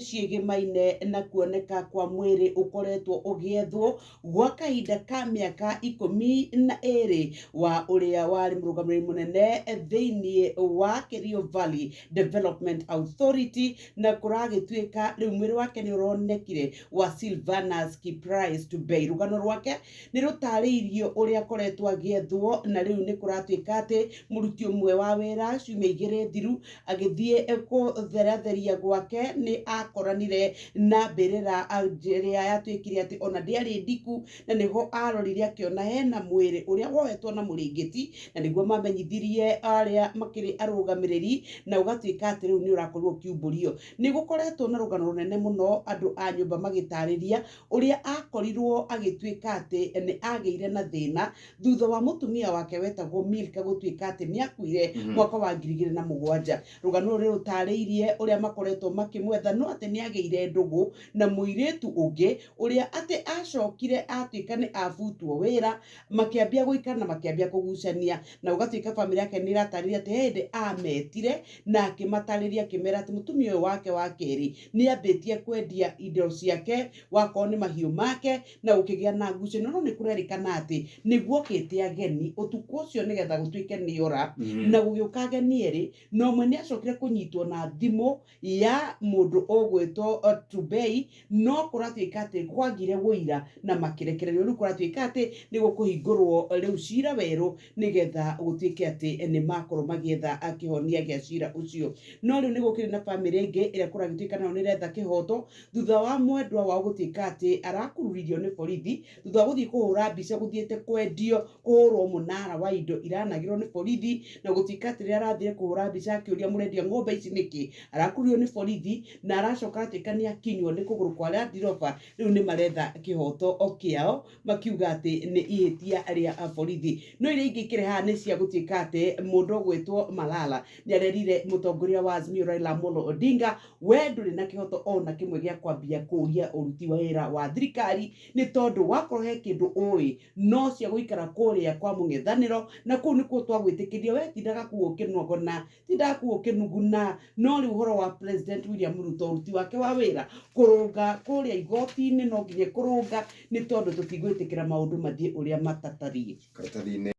Ciĩgĩmaine na kuoneka kwa mwĩrĩ ũkoretwo ũgĩethwo gwa kahinda ka mĩaka 12 wa ũrĩa warĩ mũrũgamĩrĩri mũnene thĩinĩ wa Kerio Valley Development Authority, na kũragĩtuĩka rĩu mwĩrĩ wake nĩ ũronekire wa Silvanus Kiprais Tubei. Rũgano rwake nĩ rũtarĩirio ũrĩa akoretwo agĩethwo, na rĩu nĩ kũratuĩka atĩ mũruti ũmwe wa wĩra ciumia 2 thiru agĩthiĩ kũtheratheria gwake nĩ akoranire na mbĩrĩra ĩrĩa yatuĩkire atĩ ona ndĩarĩ ndiku, na nĩho arorire akĩona hena mwĩrĩ ũrĩa wohetwo na mũrĩngĩti, na nĩguo mamenyithirie arĩa makĩrĩ arũgamĩrĩri, na ũgatuĩka atĩ rĩu nĩ ũrakorwo ũkiumbũrio. Nĩ gũkoretwo na rũgano rũnene mũno andũ a nyũmba magĩtarĩria ũrĩa akorirwo agĩtuĩka atĩ nĩ agĩire na thĩna thutha wa mũtumia wake wetagwo Milka gũtuĩka atĩ nĩ akuire mwaka wa 2007. Rũgano rũrũ rũtarĩirie ũrĩa makoretwo makĩmwetha, no atĩ nĩ agĩire ndũgũ na mũirĩtu ũngĩ ũrĩa atĩ acokire atuĩka nĩ abutwo wĩra, makĩambia gũikara na makĩambia kũgucania, na ũgatuĩka bamĩrĩ yake nĩ ĩratarĩria atĩ he hĩndĩ ametire na akĩmatarĩria akĩmera atĩ mũtumia ũyũ wake wa kerĩ nĩ ambĩtie kwendia indo ciake, wakorwo nĩ mahiũ make, na gũkĩgĩa na ngucanio. No nĩ kũrerĩkana atĩ nĩguokĩte ageni ũtukũ ũcio nĩgetha gũtuĩke nĩ ora, na gũgĩũka ageni erĩ, na ũmwe nĩ acokire kũnyitwo na thimũ ya mũndũ ũgwĩtwo Tubei, no kũratuĩka atĩ kwagire ũira na makĩrekererio. Rĩu kũratuĩka atĩ nĩ gũkũhingũrwo rĩu cira werũ nĩgetha gũtuĩke atĩ nĩ makorwo magĩetha kĩhonia gĩa cira ũcio. No rĩu nĩ gũkĩrĩ na bamĩrĩ ĩngĩ ĩrĩa kũragĩtuĩka nayo nĩ ĩretha kĩhoto thutha wa mwendwa wao gũtuĩka atĩ arakururirio nĩ borithi thutha wa gũthiĩ kũhũra mbica gũthiĩte kwendio kũhũrwo mũnara wa indo iranagĩrwo nĩ borithi, na gũtuĩka atĩ rĩrĩa arathire kũhũra mbica akĩũria mũrendia ng'ombe ici nĩkĩ, arakururio nĩ borithi na aracoka atuĩka nĩ akinywo nĩ kũgũrũ kwa Land Rover. Rĩu nĩ maretha kĩhoto o kĩao makiuga atĩ nĩ ihĩtia rĩa borithi. No iria ingĩ ikĩrĩ haha nĩ cia gũtuĩka atĩ mũndũ ũgwĩtwo Malala nĩ arerire mũtongoria wa Azimio Raila Amolo Odinga, we ndũrĩ na kĩhoto ona kĩmwe gĩa kwambia kũria ũruti wa wĩra wa thirikari, nĩ tondũ wakorwo he kĩndũ ũĩ no cia gũikara kũrĩa kwa mũng'ethanĩro, na kũu nĩkuo twagwĩtĩkĩria, we tindaga kũu ũkĩnogona, tindaga kũu ũkĩnuguna. No rĩu ũhoro wa President William Ruto, ũruti wake wa wĩra kũrũnga kũrĩa igoti-inĩ no nginya kũrũnga, nĩ tondũ tũtigwĩtĩkĩra maũndũ mathiĩ ũrĩa matatariĩ. Karatathi-inĩ.